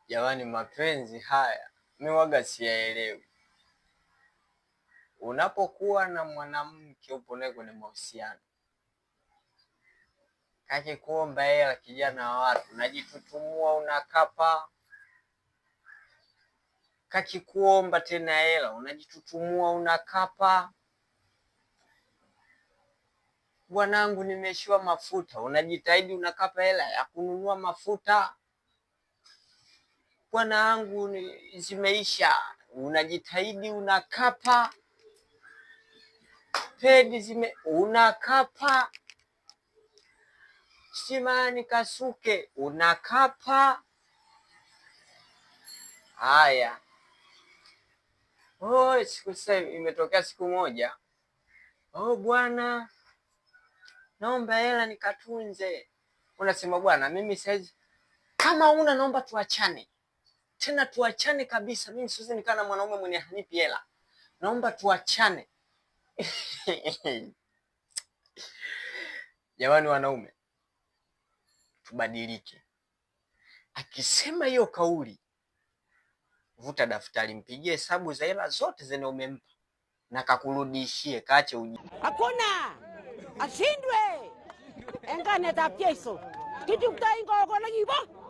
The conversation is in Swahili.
Jamani, mapenzi haya mi waga siyaelewi. Unapokuwa na mwanamke upo naye kwenye mahusiano, kakikuomba hela kijana wa watu, unajitutumua unakapa. Kakikuomba tena hela, unajitutumua unakapa. Bwanangu, nimeishiwa mafuta, unajitahidi unakapa hela ya kununua mafuta. Bwanangu, zimeisha, unajitahidi unakapa. Pedi zime unakapa. Simani kasuke unakapa. Haya, oh, siku sasa imetokea siku moja, oh bwana, naomba hela nikatunze. Unasema bwana, mimi saizi kama una, naomba tuachane tena, tuachane kabisa. Mimi siwezi nikaa na mwanaume mwenye hanipi hela, naomba tuachane. Jamani wanaume, tubadilike. Akisema hiyo kauli, vuta daftari, mpigie hesabu za hela zote zenye umempa na kakurudishie, kaache uji. Hakuna ashindwe eng karnetab Jeiso. Kichukto ing kogo nekibo.